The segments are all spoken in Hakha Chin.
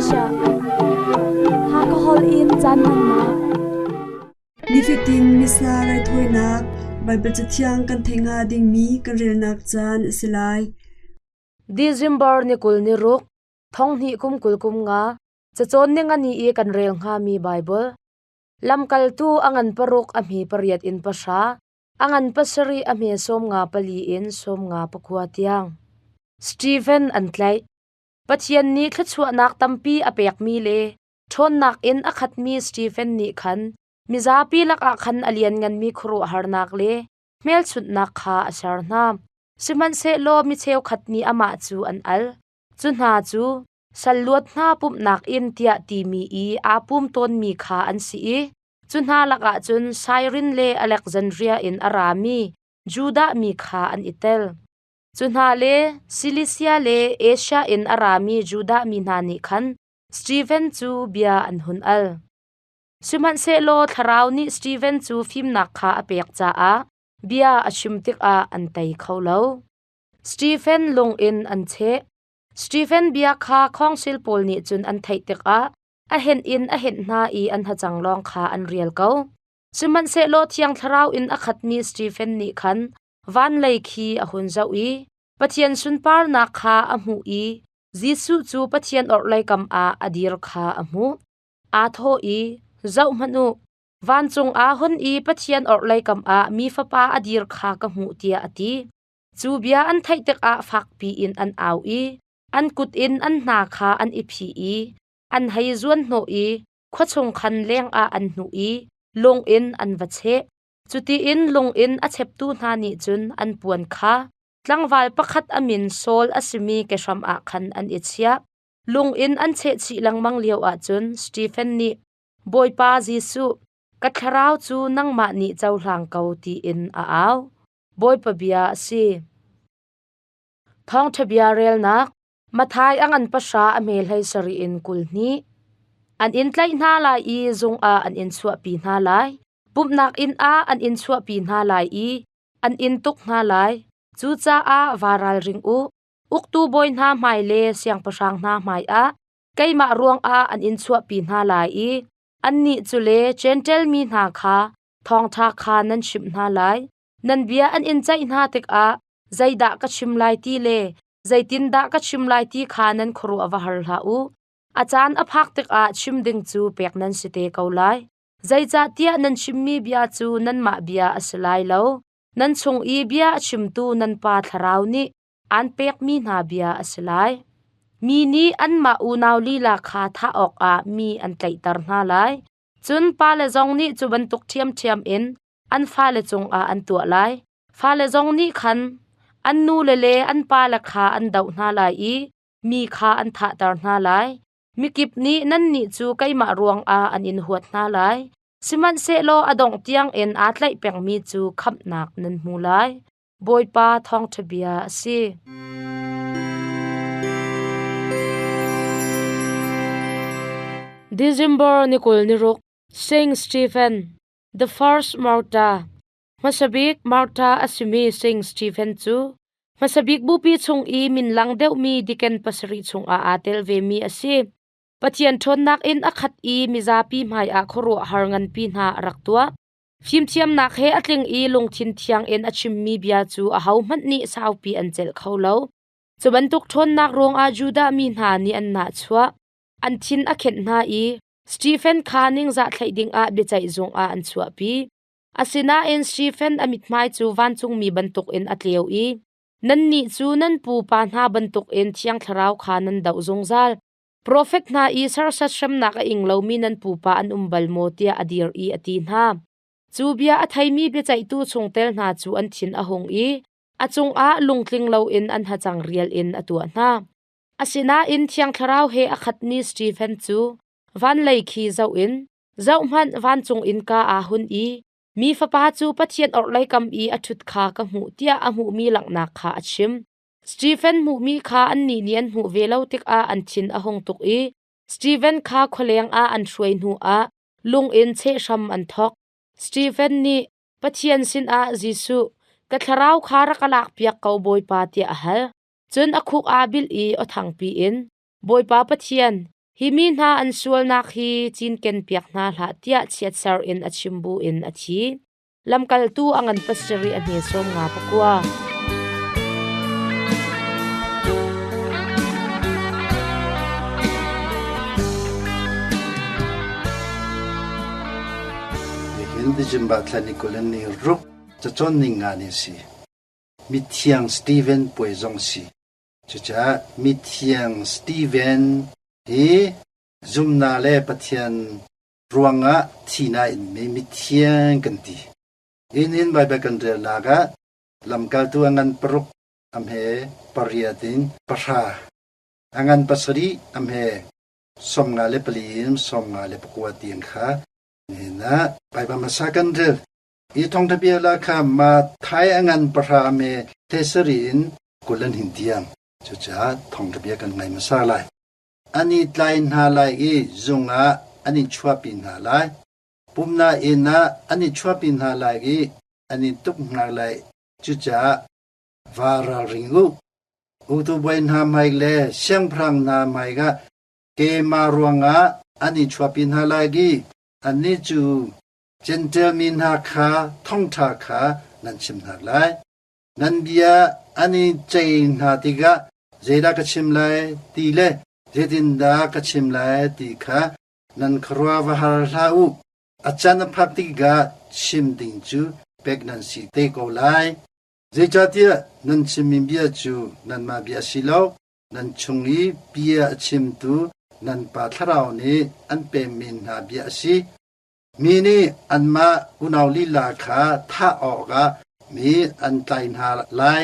Malaysia. Hakha holh in caan hmannak. Nifatin Missa raithawinak Baibal Cathiang kan theih hnga dingmi kan relnak caan a si lai. December ni 20 ni ruk, thong hnih kum 20 kum nga, cacawn ning ani i kan rel hngami Baibal. Lamkaltu a ngan paruk a hmi pariat in pahra, a ngan pasarih a hme sawm nga pali in sawm nga pakua tiang. Stephen an tlaih. Pathian nih thluachuahnak tampi a pekmi le ṭhawnnak in a khatmi Stephen nih khan mizapi lakah khan a liannganmi khuaruahharnak le hmelchunhnak kha a ser hna. Sihmanhsehlaw mi cheukhat nih amah cu an al. Cu hna cu sal luat hna pumhnak inn tiah timi i aa pum tawnmi kha an si i cu hna lakah cun Sairin le Alexandria in a rami Judah mi kha an i tel. Cu hna le Silisia le Asia in a rami Judah mi hna nih khan Steven cu bia an hun al. Sihmanhsehlaw Thlarau nih Steven cu fimnak kha a pek caah bia a chim tikah an tei kho lo. Stephen lung in an cheh. Stephen bia kha khawngsil pawl nih cun an theih tikah a henh in a henh hna i an hacang lawng kha an rial ko. Sihmanhsehlaw Thiang Thlarau in a khatmi Stephen nih khan van lei khi a hun zoh i Pathian sunparnak kha a hmuh i Jesuh cu Pathian orhlei kam ah a dir kha a hmuh. Aa thawh i, Zohhmanh u, vancung ah hun i Pathian orhlei kam ah Mi Fapa a dir kha ka hmuh tiah a ti. Cu bia an theih tikah fakpi in an au i an kut in an hna kha an i phih i an hei zuanhnawh i khuachung khan lengah an hnuh i lung in an va cheh. Cutiin lung in a cheptu hna nih cun an puan kha tlangval pakhat a min Saul a simi kehram ah khan an i chiah. Lung in an chehchih lengmang lioah cun Stephen nih, Bawipa Jesuh, ka thlarau cu nangmah nih cohlang ko tiin a au. Bawipa bia a si. Thawngṭha bia relnak Matthai a ngan pahra a hme hlei sarih in 20. An in tlaih hna lai i zung ah an in chuahpi hna lai. Pumhnak inn ah an in chuahpi hna lai i an in tuk hna lai. Cucaah vaa ralring u. Uktu bawi hna hmai le siangpahrang hna hmaiah keimah ruangah an in chuahpi hna lai i annih cu le Jentail mi hna kha thawngṭha kha nan chimh hna lai. Nan bia an in ceih hna tikah zeidah ka chim lai ti le zeitindah ka chim lai ti kha nan khuaruah va har hlah u. A caan a phak tikah chim ding cu pek nan si te ko lai. Zeicahtiah nan chimmi bia cu nanmah bia a si lai lo. Nan chung i bia a chimtu nan Pa Thlarau nih aan pekmi hna bia a si lai. Mi nih anmah unau lila kha thah awkah mi an tlaihter hna lai. Cun pale zong nih cu bantuk ṭhiamṭhiam in an fale cungah an tuah lai. Fale zong nih khan an nule le an pale kha an doh hna lai i mi kha an thahter hna lai. Mikip nih nannih cu keimah ruangah an in huat hna lai. Sihmanhsehlaw a dongh tiangin aa tlaih pengmi cu khamhnak nan hmu lai. Bawipa thawngṭha bia a si. December ni 26, Saint Stephen, the first martyr. Hmasa bik martyr a simi Saint Stephen cu hmasa bik bupi chung i minlang deuhmi diken pasarih chungah aa tel vemi a si. Pathian ṭhawnnak in a khat i mizapi hmaiah khuaruahhar nganpi hna a rak tuah. Fimthiamnak he a tling i lungthin thiang in a chimmi bia cu ahohmanh nih saupi an celh kho lo. Cu bantuk ṭhawnnak ruangah Judah mi hna nih an nahchuah. An thin a khenh hna i Stephen kha ningzah thlaih dingah biaceih zung ah an chuahpi. Asinain Stephen a mithmai cu vancungmi bantukin a tleu i nannih cu nan pupa hna bantukin Thiang Thlarau kha nan doh zungzal. Profet hna i serhsat hremnak a ing lomi nan pupa an um bal maw tiah a dir i a ti hna. Cu bia a theimi biaceihtu chungtel hna cu an thin a hung i a cungah lungtling loin an hacang rial in a tuah hna. Asinain Thiang Thlarau he a khatmi Stephen cu van lei khi zoh in, Zohhmanh, vancung innka aa hun i mi Fapa cu Pathian orhlei kam i a ṭhut kha ka hmuh tiah a hmuhmi langhnak kha a chim. Stephen hmuhmi kha annih nih an hmuh ve lo tikah an thin a hung tuk i Stephen kha khualeng ah an hruai hnuah lung in cheh hram an thawk. Stephen nih Pathian sinah Jesuh, ka thlarau kha rak ka lakpiak ko Bawipa tiah a hal. Cun a khuk aa bil i aw thangpi in, Bawipa Pathian, Hi mi hna an sualnak hi cinkenpiak hna hlah tiah chiatser in a chim buin a thi. Lamkaltu a ngan pasarih a hme 59. Nihin December thla ni 20 ni ruk cacawn ning nga ni si. Mithiang Stephen puai zong si. Cucaah mithiang Stephen hi zumna le Pathian ruangah thihnak in mi mithiang kan ti. Nihin Baibal kan relnak ah lamkaltu a ngan paruk a hme pariat in pahra, a ngan pasarih a hme 54 in 54 tiang kha nihin ah Baibal hmasa kan rel. Hi thawngṭha bia la kha Matthai a ngan pahra a hme hlesarih in 20 an hin tiang. Cucaah thawngṭha bia kan ngai hmasa lai. An i tlai hna lai i zung ah an in chuahpi hna lai. Pumhnak inn ah an i chuahpi hna lai i an in tuk hna lai. Cucaah vaa ralring u. Uktu bawi hna hmai le siangpahrang hna hmaiah keimah ruangah an i chuahpi hna lai i annih cu Jentail mi hna kha thawngṭha kha nan chim hna lai. Nan bia an i ceih hna tikah zeidah ka chim lai ti le zeitindah ka chim lai ti kha nan khuaruah va har hlah u. A caan a phak tikah chim ding cu pek nan si te ko lai. Zeicahtiah nan chimmi bia cu nanmah bia a si lo, nan chung i bia a chimtu nan Pa Thlarau nih an pemmi hna bia a si. Mi nih anmah unau lila kha thah awkah mi an tlai hna lai.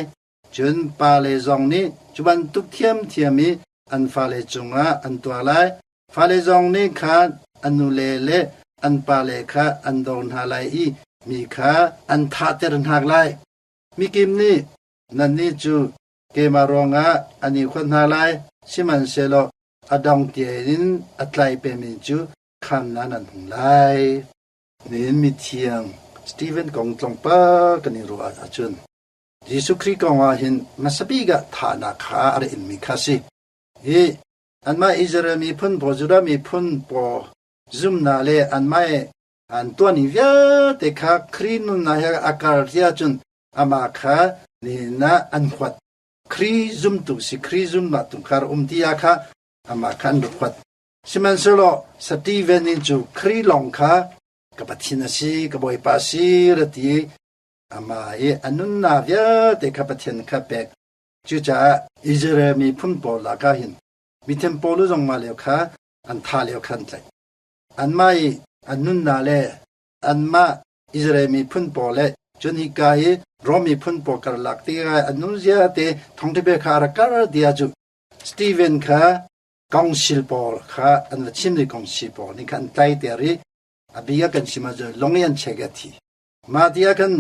Cun pale zong nih cu bantuk thiamthiam i an fale cungah an tuah lai. Fale zong nih khan an nule le an pale kha an do hna lai i mi kha an thahter hna lai. Mikip nih nannih cu keimah ruangah an i huat hna lai, sihmanhsehlaw a dong tein a tlai pemi cu khamnak nan hmu lai. Nihin mithiang Stephen kong tlawmpal kan i ruah ahcun Jesuh Khrih kong ah hin hmasa bik ah thahnak kha a ra inmi kha a si. Hi anmah Israel miphun pawl, Judah miphun pawl zumnak le anmah an tuahning vialte kha Khrih nunnak he a kar ti ahcun amah kha nihin ah an huat. Khrih zumtu si, Khrih zumnak tu kha um ti ah kha amah kha an rak huat. Sihmanhsehlaw Steven in cu Khrih lawng kha ka Pathian a si, ka Bawipa a si ra ti i amah i a nunnak vialte kha Pathian kha pek. Cucaah Israel miphun pawl lakah hin mithiam pawl zong mah lio kha an tha lio kha an tlaih. Anmah i an nunnak le anmah Israel miphun pawl le cun hika i Rom miphun pawl karlak te an nunzia te thawngṭha bia kha a rak kar dia cu Stephen kha council pawl kha an va chim i council pawl nih khan an tlaiter i a bia kan chim ahcun lung i an check a thi. Mah ti ah khan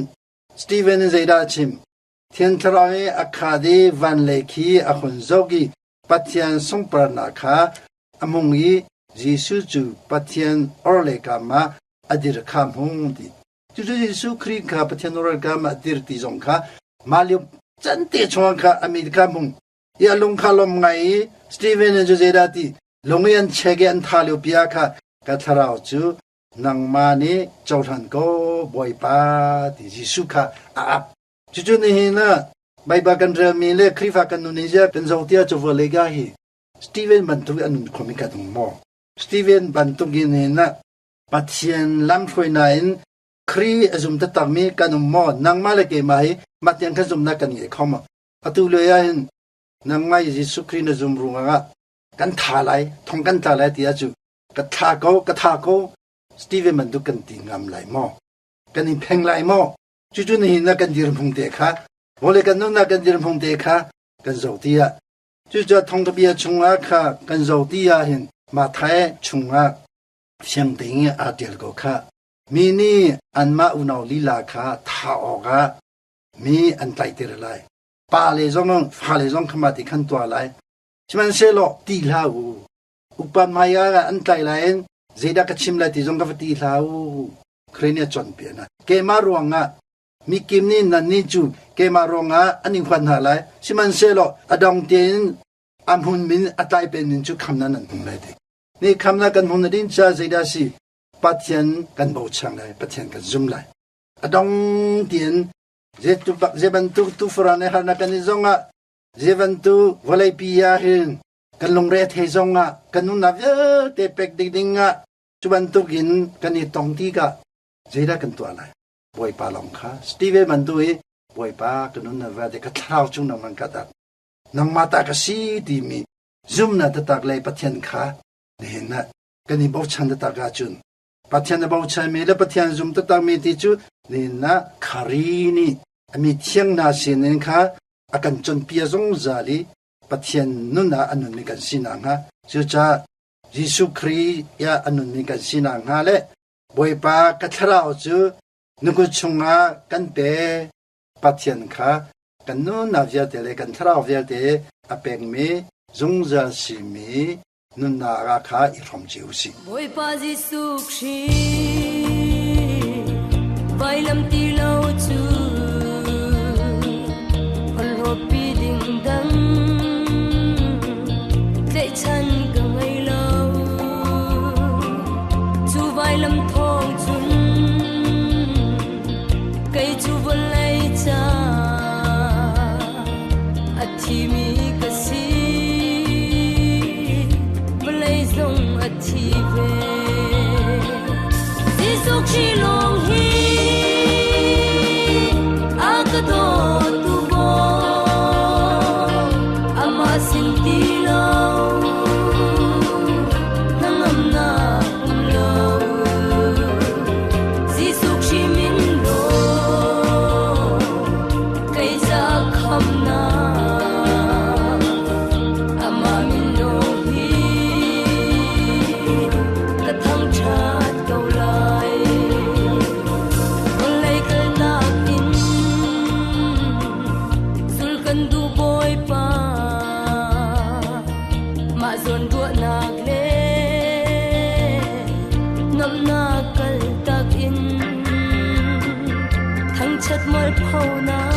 Stephen in zeidah a chim? Thiang Thlarau i a khat i van lei khi a hun zoh i Pathian sunparnak kha a hmung i Jesuh cu Pathian orhlei kam ah a dir kha hmung ti. Cucu Jesuh Khrih kha Pathian orhlei kam ah a dir ti zong kha mah lio can te chungah kha a mit kha hmung. I a lung kha lawm ngai i Stephen cu zeidah ti lung i an chek i an tha lio pi ah kha ka thlarau cu nangmah nih cohlan ko Bawipa ti Jesuh kha a ap. Cucu nihin ah Baibal kan relmi le Khrihfa kan nun hi kan zoh tiah cu vawlei ga hi Stephen bantuk in a nun khomi kan um maw? Stephen bantuk in hin ah Pathian lamhruainak in Khrih a zum taktakmi kan um maw? Nangmah le keimah hi mah tiang kan zumnak kan ngei kho maw? Atu lio ah hin nangmah Jesuh Khrih na zum ruangah kan tha lai, thong kan tla lai ti ahcu ka thla ko, ka tha ko, Stephen bantuk kan ti ngam lai maw? Kan in pheng lai maw? Cucu nihin na kan dirhmun te kha, vawlei kan nunnak kan dirhmun te kha kan zoh ti ah, cucaah thawngtha chungah kha kan zoh ti ah hin Matthai chungah fiang tein aa ṭial ko kha. Mi nih anmah unau lila kha thah awkah mi an tlaihter lai. Pa le zong fale zong kha mah ti khan tuah lai. Sihmanhsehlaw ti hlah u. Upa hmai ah an tlaih lai in zeidah ka chim lai ti zong ka va ti hlah u. Khrih nih a cawnpiak hna. Keimah ruangah mikim nih nannih cu keimah ruangah an in huat hna lai. Sihmanhsehlaw a dong tein a hmun min a tlai pen min cu khamnak nan hmu lai ti. Ni khamnak kan hmuh na ding ca zeidah si? Pathian kan bochan lai, Pathian kan zum lai. A dong tiin zei bantuk tufaran le harnak kan i zong ah, zei bantuk vawleipi ah hin kan lungre a thei zong ah, kan nunnak vialte pek ding ding ah cu bantuk in kan i tong tikah zeidah kan tuah lai? Bawipa lawng kha Steven bantuk i Bawipa ka nunnak vialte ka thlarau chung nangmah ka tat nangmah ta ka si timi zumnak taktak le Pathian kha nihin ah kan i bochan taktak ahcun Pathian a bochanmi le Pathian zum taktakmi ti cu nihin ah Khari nih a mi thiang hna sinin kha a kan cawnpiak zungzal i Pathian nun ah a nunmi kan si nakhnga cucaah Jesuh Khrih ah a nunmi kan si nakhnga le Bawipa ka thlarau cu na kut chungah kan pe Pathian kha kan nunnak vialte le kan thlarau vialte a pekmi zungzal simi nunnak ah kha i hrawm cio u sih. Bawipa Jesuh Khrih vailam ti lo cu holhawpi ding dang tlaihchan ka ngei lo cu vailam thawng cun kei cu vawlei ca a thimi ka si vawlei zong a thi ve Jesuh Khrih lawng hi a ka dawtu Bawi amah sin ti lo hnangamnak um lo Jesuh Khrih min law kei ca khamnak amah min lawng hi ka thangṭhat ko lai. Vawlei kalnak in zul kan duh Bawipa mah zawn ruahnak le nuamhnak kaltak in thangṭhat mualphonak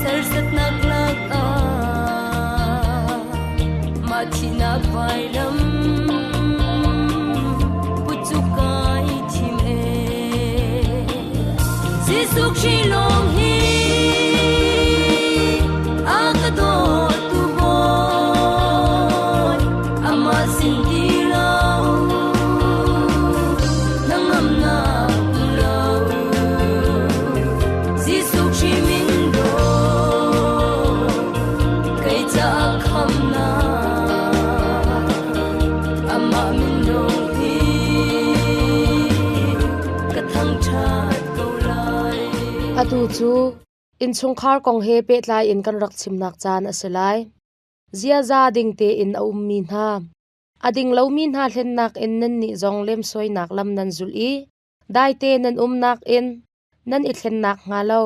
sersatnak lakah mah thihnak vailam put cu kai thim ee Jesuh Khrih lawng hi a ka dawtu Bawi amah sin ti lo hnangamnak um lo Jesuh Khrih min daw kei caah khamnak amah min lawng hi ka thangṭhat ko lai. Atu cu innchungkhar kong he pehtlai in kan rak chimnak caan a si lai. Ziaza ding tein a ummi hna, a ding lomi hna hlennak in nannih zong lemsoinak lam nan zulh i daite nan umnak in nan i thlennak hnga lo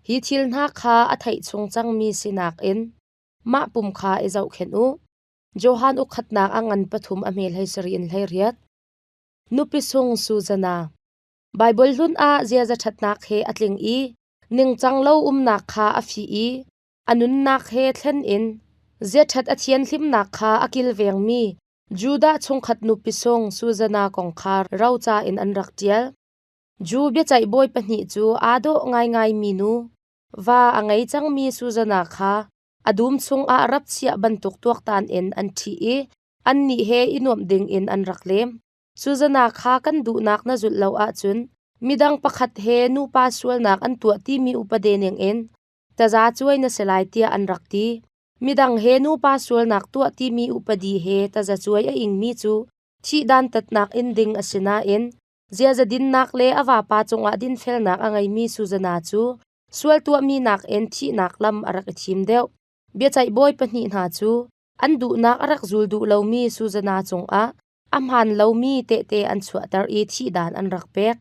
hi thil hna kha a theih chung cangmi sinak in mah pum kha i zohkhenh u. Johan ukhatnak a ngan pathum a hmel hei sarih in hlei riat. Nupi sung Susanna. Baibal hlun ah ziaza ṭhatnak he a tling i ningcang lo umnak kha a fih i a nunnak he thlen in ziaṭhat a thianhlimnak kha a kilvengmi Judah chungkhat nupi sung Susanna kong kha roca in an rak ṭial. Jew biaceih bawi pahnih cu aa dawh ngaingaimi nu, va a ngei cangmi Susanna kha a dum chungah rap chiah bantuk tuaktan in an ṭhih i annih he i nuamh dingin an rak lem. Susanna kha kan duhnak na zulh lo ahcun midang pakhat he nupa sualnak an tuah timi upade ningin taza cuai na si lai tiah an rak ti. Midang he nupa sualnak tuah timi upadi he taza cuai a ingmi cu thih dantatnak in ding a si nain ziaza dinnak le a vapa cungah dinfelnak a ngeimi Susanna cu sual tuahmi nakin thihnak lam a rak i thim deuh. Biaceih bawi pahnih hna cu an duhnak a rak zul duh lomi Susanna cungah a hmaan lomi tehte an chuahter i thihdan an rak pek.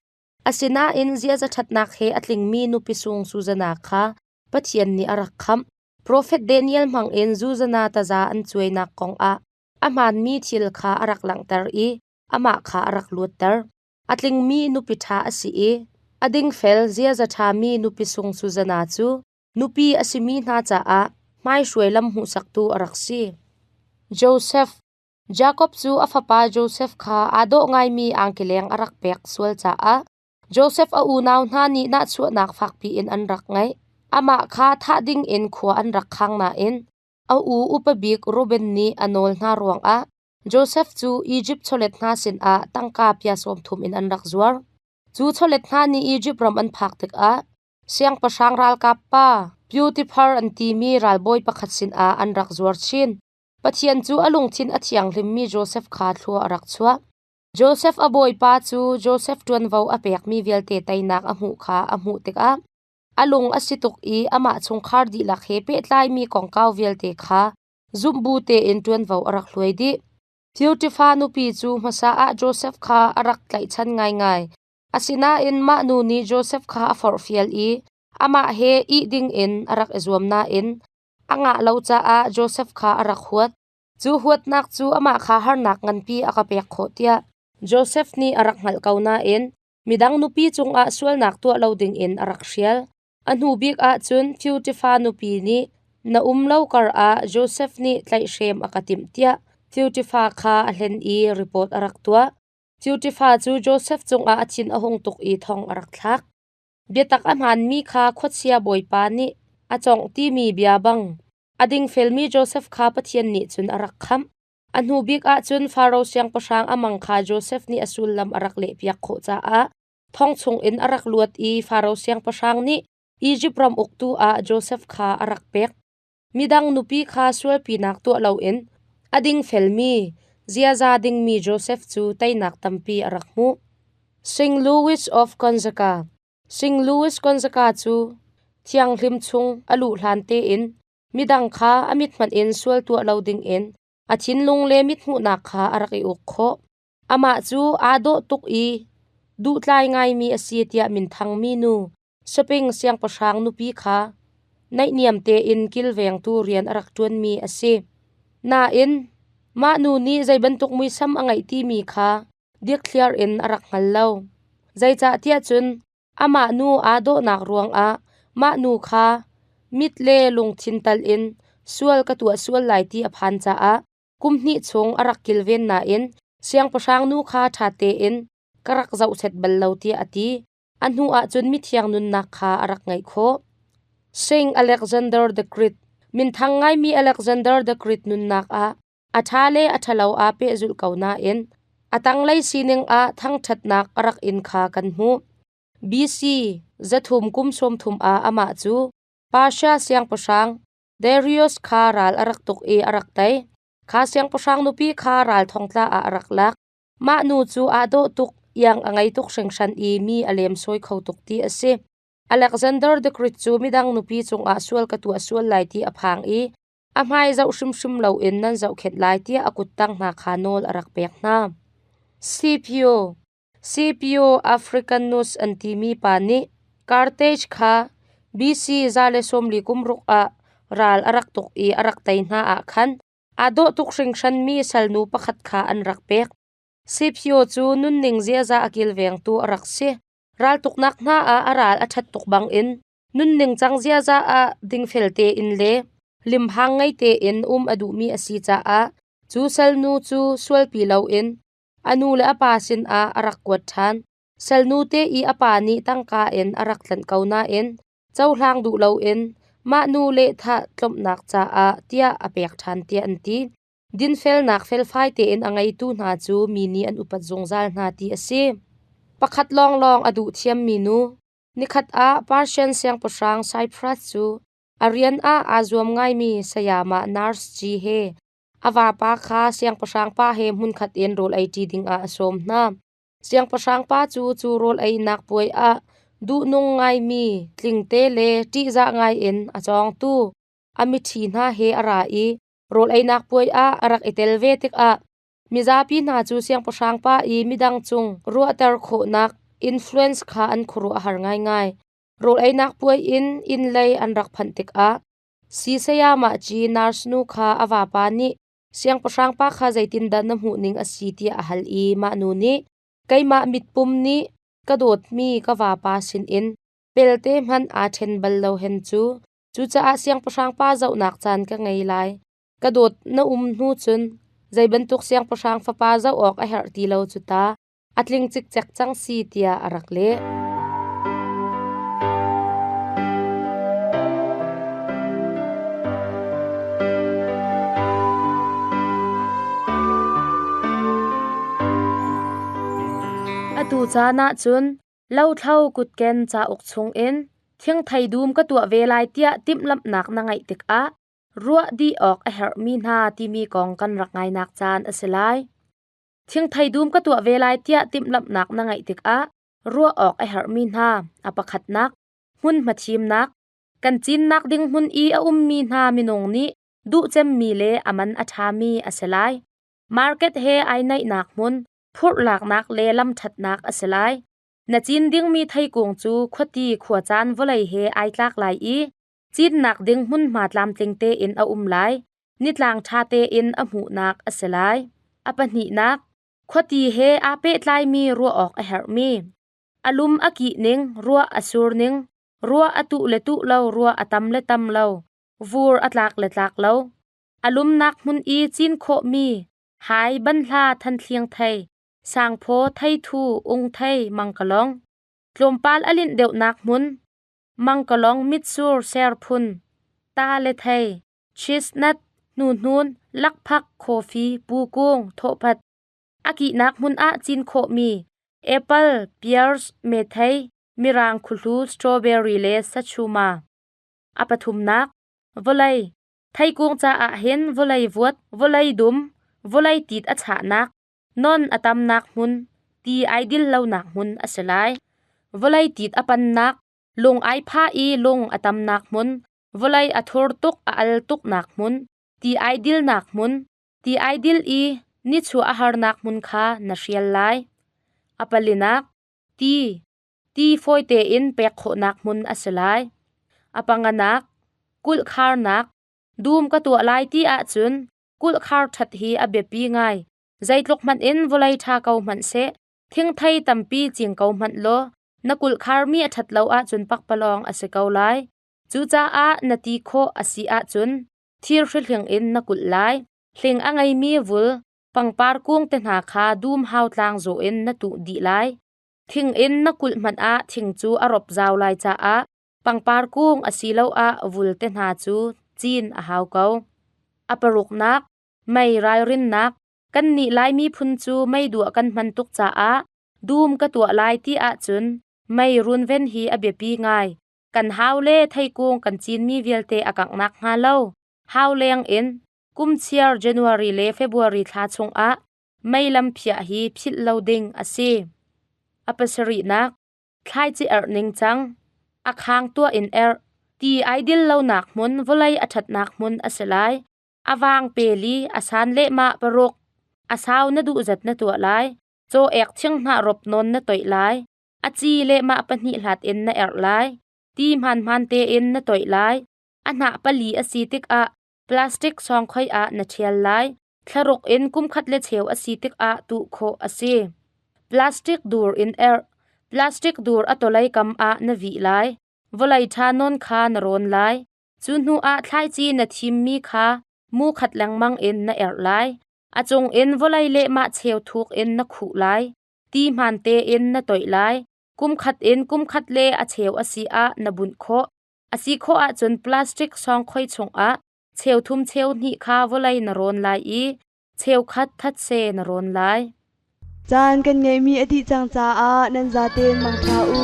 Asinain ziaza ṭhatnak he a tlingmi nupi sung Susanna kha Pathian nih a rak khamh. Profet Daniel hmangin Susanna taza an cuainak kongah a hmaanmi thil kha a rak langhter i amah kha a rak luatter. A tlingmi nupi ṭha a si i a dingfel ziaza ṭhami nupi sung Susanna cu nupi a simi hna caah hmaihruai lam hmuhsaktu a rak si. Joseph. Jakob cu a fapa Josef kha aa dawh ngaimi angkileng a rak pek sual caah Josef a unau hna nih nahchuahnak fakpi in an rak ngeih. Amah kha thah dingin khua an rak khang nain a u upa bik Reuben nih a nawl hna ruangah Josef cu Izipt chawlet hna sinah tangka pia sawm thum in an rak zuar. Cu chawlet hna nih Izipt ram an phak tikah siangpahrang ralkap pa Potiphar an timi ralbawi pakhat sinah an rak zuar chin. Pathian cu a lungthin a thianghlimmi Josef kha thlua a rak chuah. Josef a bawipa cu Josef ṭuanvo a pekmi vialte teinak a hmuh kha a hmuh tikah a lung a si tuk i amah chungkhar dihlak he pehtlaimi kongkau vialte kha zumhbu tein ṭuanvo a rak hluai dih. Potiphar nupi cu hmasa ah Josef kha a rak tlaihchan ngaingai. Asinain mah nu nih Josef kha a forhfial i amah he ih dingin a rak i zuam nain a ngah lo caah Josef kha a rak huat. Cu huatnak cu amah kha harnak nganpi a ka pek khawh tiah Josef nih a rak hngalh ko nain midang nupi cungah sualnak tuah lo dingin a rak hrial. A hnu bik ah cun Potiphar nupi nih na um lo karah Josef nih tlaihhrem a ka timh tiah Potiphar kha a hlen i report a rak tuah. Potiphar cu Josef cungah a thin a hung tuk i thong a rak thlak. Biatak a hmaanmi kha khuachia bawipa nih a cawngh timi bia bang a dingfelmi Josef kha Pathian nih cun a rak khamh. A hnu bik ah cun Faro siangpahrang a mang kha Josef nih a sullam a rak lehpiak khawh caah thong chungin a rak luat i Faro siangpahrang nih Izipt ram uktu ah Josef kha a rak pek. Midang nupi kha sualpinak tuah loin a dingfelmi, ziaza dingmi Josef cu teinak tampi a rak hmuh. St. Louis of Gonzaga St. Louis Gonzaga cu thianghlim chung a luh hlan tein midang kha a mithmanh in sual tuah lo dingin a thinlung le mithmuhnak kha a rak i uk khawh. Amah cu aa dawh tuk i duhtlai ngaimi a si tiah minthangmi nu Spain siangpahrang nupi kha naihniam tein kilvengtu rian a rak ṭuanmi a si. Nain, mah nu nih zei bantuk muisam a ngeih timi kha dikthliar in a rak hngal lo. Zeicahtiah cun amah nu aa dawhnak ruangah mah nu kha mit le lungthin tal in sual ka tuah sual lai ti a phan caah kum hnih chung a rak kilven nain siangpahrang nu kha ṭha tein ka rak zohset bal lo tiah a ti. A hnu ahcun mithiang nunnak kha a rak ngeih khawh. Saint Alexander the Great Minthang ngaimi Alexander the Great nunnak ah a ṭha le a ṭhalo aa pehzulh ko nain a tanglei sining ah thangṭhatnak a rak in kha kan hmuh. BC 300 kum 30 ah amah cu Persia siangpahrang Darius kha ral a rak tuk i a rak tei. Kha siangpahrang nupi kha ral thongtla ah a rak lak. Mah nu cu aa dawh tuk, iang a ngei tuk hringhran i mi a lemsawi kho tuk ti a si. Alexander the Great cu midang nupi cungah sual ka tuah sual lai ti a phang i a hmai zoh hrimhrim loin nan zohkhenh lai tiah a kuttang hna kha nawl a rak pek hna. Scipio Scipio Africanus an timi pa nih Carthage kha BC 146 ah ral a rak tuk i a rak tei hna ah khan aa dawh tuk hringhranmi salnu pakhat kha an rak pek. Scipio cu nunning ziaza a kilvengtu a rak si. Raltuknak hna ah a ral a ṭhat tuk bangin nunning cang ziaza ah dingfel tein le limhang ngei tein um a duhmi a si caah cu salnu cu sualpi loin a nu le a pa sinah a rak kuat ṭhan. Salnu te i a pa nih tangka in a rak tlanh ko nain cohlang duh loin mah nu lehthah tlawmhnak caah tiah a pek ṭhan tiah an ti. Dinfelnak felfai tein a ngeitu hna cu mi nih an upat zungzal hna ti a si. Pakhat lawnglawng a duh thiammi nu. Nikhat ah Persian siangpahrang Cyprus cu a rian ah aa zuam ngaimi sayamah Nurse G he a vapa kha siangpahrang pa he hmunkhat in rawl eiṭi dingah a sawm hna. Siangpahrang pa cu cu rawl einak puai ah duhnung ngaimi tlingte le ṭihzah ngaiin a cawngtu a miṭhi hna he a ra i rawl einak puai ah a rak i tel ve tikah mizapi hna cu siangpahrang pa i midang cung ruahter khawhnak influence kha an khuaruah a har ngaingai. Rawl einak puai in inn lei an rak phanh tikah si sayamah ci nurse nu kha a vapa nih siangpahrang pa kha zeitindah na hmuhning a si tiah a hal i mah nu nih keimah mitpum nih ka dawtmi ka vapa sinin pelte hmanh aa ṭhen bal lo hen cu cucaah siangpahrang pa zohnak caan ka ngei lai ka dawt na um hnu cun Zei bantuk siangpahrang fapa zoh awk a herh ti lo cu ta. A tling cikcek cang si tiah a rak leh. Atu caan ah cun lothlo kutken cauk chungin thingthei dum ka tuah ve lai tiah timhlamhnak na ngeih tikah ruah dih awk a herhmi hna timi kong kan rak ngainak caan a si lai. Thingthei dum ka tuah ve lai tiah timhlamhnak na ngeih tikah ruah awk a herhmi hna a pakhatnak hmunhma thimnak kan cinnak ding hmun i a ummi hna minung nih duh cemmi le a man a ṭhami a si lai. Market he ai naihnak hmun, phurhlaknak le lamṭhatnak a si lai. Na cin dingmi theikung cu khuati khuacaan vawlei he ai tlak lai i cinnak ding hmunhma tlamtling tein a um lai. Nitlang ṭha tein a hmuhnak a si lai. A pahnihnak, khuati he aa pehtlaimi ruah awk a herhmi. A lum a kih ning, ruah a sur ning, ruah a tuh le tuh lo, ruah a tam le tam lo, vur a tlak le tlak lo. A lumnak hmun i cin khawhmi hai banhla thanthliang thei, sangphaw theithu ung thei mangkalong. Tlawmpal a linh deuhnak hmun, mangkalong mitsur ser phun, ta le thei, chestnut, hnuhnun, lakphak, coffee, pukung, thawhpat. A kihnak hmun ah cin khawhmi apple, pears, methei, mirang khuhlu, strawberry le sachuma. A pathumnak, vawlei. Theikung caah hin vawlei vuat, vawlei dum, vawlei tit a chahnak, non a tamnak hmun, ti ai dil lonak hmun a si lai. Vawlei tit a pannak, lung ai phah i lung a tamnak hmun, vawlei a thur tuk a al tuknak hmun, ti ai dilnak hmun, ti ai dil i nichuah a harnak hmun kha na hrial lai. A palinak, ti, ti fawi tein pek khawhnak hmun a si lai. A panganak, kulh kharnak, dum ka tuah lai ti ahcun kulh khar ṭhat hi a biapi ngai. Zeitluk hmanh in vawlei ṭha ko hmanh seh, thingthei tampi cing ko hmanh law, na kulh kharmi a ṭhat lo ahcun pakpalawng a si ko lai. Cucaah na ti khawh a si ahcun thir hrihling in na kulh lai. Hling a ngeimi vul, pangpar kung te hna kha dum hau tlang zawh in na tuh dih lai. Thing in na kulh hmanh ah thing cu a rop zau lai caah pangpar kung asiloah vul te hna cu cin a hau ko. A paruknak, mei ralrinnak. Kannih Lai miphun cu mei duah kan hman tuk caah dum ka tuah lai ti ahcun mei runven hi a biapi ngai. Kan hau le theikung kan cinmi vialte a kangh nakhnga lo hau leng in kumchiar January le February thla chungah mei lam phiah hi philh lo ding a si. A pasarihnak, thlaici erh ningcang, a khang tuah in erh, ti ai dil lonak hmun vawlei a ṭhatnak hmun a si lai. A vang peli, a san lehmah paruk, a sau na duh zat na tuah lai. Caw ek thinghnah rop nawn na toih lai. A ci lehmah pahnih hlat in na erh lai. Ti hmanhman tein na toih lai. A hnah pali a si tikah plastic sawngkhoi ah na ṭhial lai. Thlaruk in kumkhat le cheu a si tikah tuh khawh a si. Plastic dur in erh. Plastic dur a tawlei kam ah na vih lai. Vawlei ṭha nawn kha na rawn lai. Cu hnu ah thlaici na thimmi kha mu khat lengmang in na erh lai. A cung in vawlei lehmah cheu thuk in na khuh lai. Ti hmaan tein na toih lai. Kumkhat in kumkhat le a cheu a si ah na bunh khawh. A si khawh ahcun plastic sawngkhoi chungah cheuthum cheuhnih kha vawlei na rawn lai i cheukhat thatse na rawn lai. Caan kan ngeihmi a dih cang caah nan zaten mangṭha u.